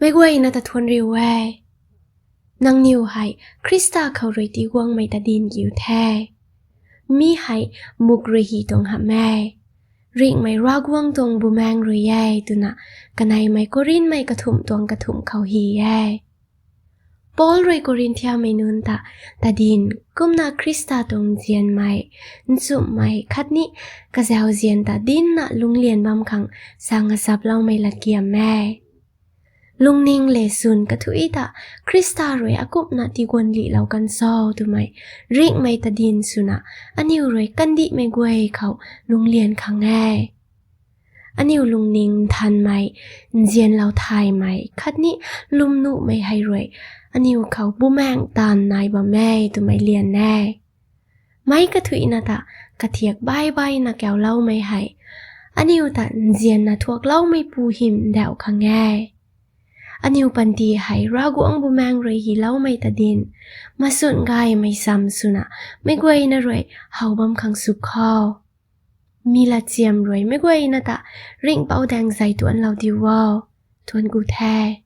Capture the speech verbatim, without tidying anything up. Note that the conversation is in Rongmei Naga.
Meic guayna ta thuanc riu e. Nangniw hei Khrista khou rui tiguangmei ta dinc kiu the. Mi hei muk rui hy tuang hamh e. Ringhmei Ravguangc tuang Bumaengh rui e twna kaneimei Korinthmei kathumh tuang kathumh khou hy e. Paul rui Korinthiamei nunc ta tadinc kumna Khrista tuang nzianmei, nchumhmei khatni kazauzian ta dincna lungclian bam khang sa ngachaploumei latgiam e. Lungning le swn kathuic ta Khrista rui akumhna tiguanlihlou kan cho twmei ringhmei tadinc swna aniu rui kandihmei guay khou lungclian khang e. Aniu lungning nthanmei, nzianlou thaymei khatni lwmnuhmei hei rui aniu khou Bumaengh taanv nai bam e twmei lian e. Meic kathuicna ta kathiak baih baihna kauloumei hei aniu ta nzianna thuakloumeipu hym ndauh khang e. Aniu panty hei Ravguangc Bumaengh rui hyloumei tadinc, maswn gaymei cham swna meic guayna rui how bam khang sw kho. Mi latchiam rui meic guayna ta ringhpouc daeng zei tuanclou diu o. Thuanc ku the.